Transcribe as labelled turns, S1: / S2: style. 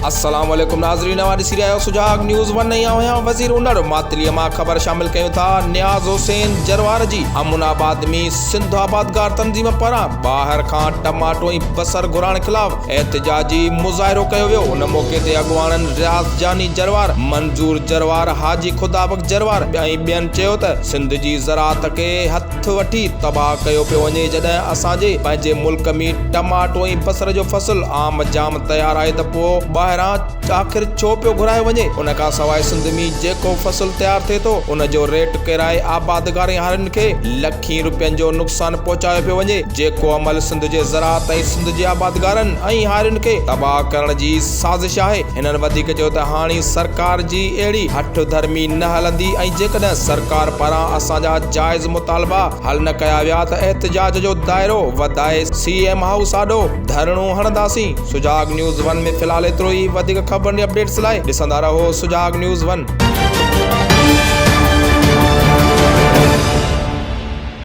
S1: السلام عليڪم ناظرين اوهان ڏسي رهيا آهيو سجاڳ نيوز ون ۽ آئون آهيان وزير انڙ ماتلي مان خبر شامل ڪيون ٿا نياز حسين جروار جي امن آباد ۾ سنڌ آبادگار تنظيم پاران ٻاهر کان ٽماٽو ۽ بصر گهرائڻ خلاف احتجاجي مظاهرو ڪيو ويو ان موقعي تي اڳواڻن رياض جاني جروار، منظور جروار، حاجي خدا بخش جروار ۽ ٻين چيو ته سنڌ جي زراعت کي هٿ وٺي تباهه ڪيو پيو وڃي جڏهن اسان جي پنهنجي ملڪ ۾ ٽماٽو ۽ بصر جو فصل عام جام تيار آهي ته پوء ٻاهران آخر ڇو پيو گهرايو وڃي ان کان سواء سنڌ ۾ جيڪو فصل تيار ٿئي ٿو ان جو ريٽ ڪيرائي آبادگار ۽ هارين کي لکين روپين جو نقصان پهچايو پيو وڃي جيڪو عمل سنڌ جي زراعت ۽ سنڌ جي آبادگارن ۽ هارين کي تباهه ڪرڻ جي سازش آهي. هنن وڌيڪ چيو ته هاڻي سرڪار جي اهڙي هٺ ڌرمي نه هلندي ۽ جيڪڏهن سرڪار پاران اسان جا جائز مطالبا حل نه ڪيا ويا ته احتجاج جو دائرو وڌائي سي ايم هائوس آڏو ڌرڻو هڻنداسين. سجاڳ نيوز ون ۾ في الحال ايترو ئي وڌيڪ خبرن ۽ اپڊيٽس لاء ڏسندا رهو سجاڳ نيوز ون.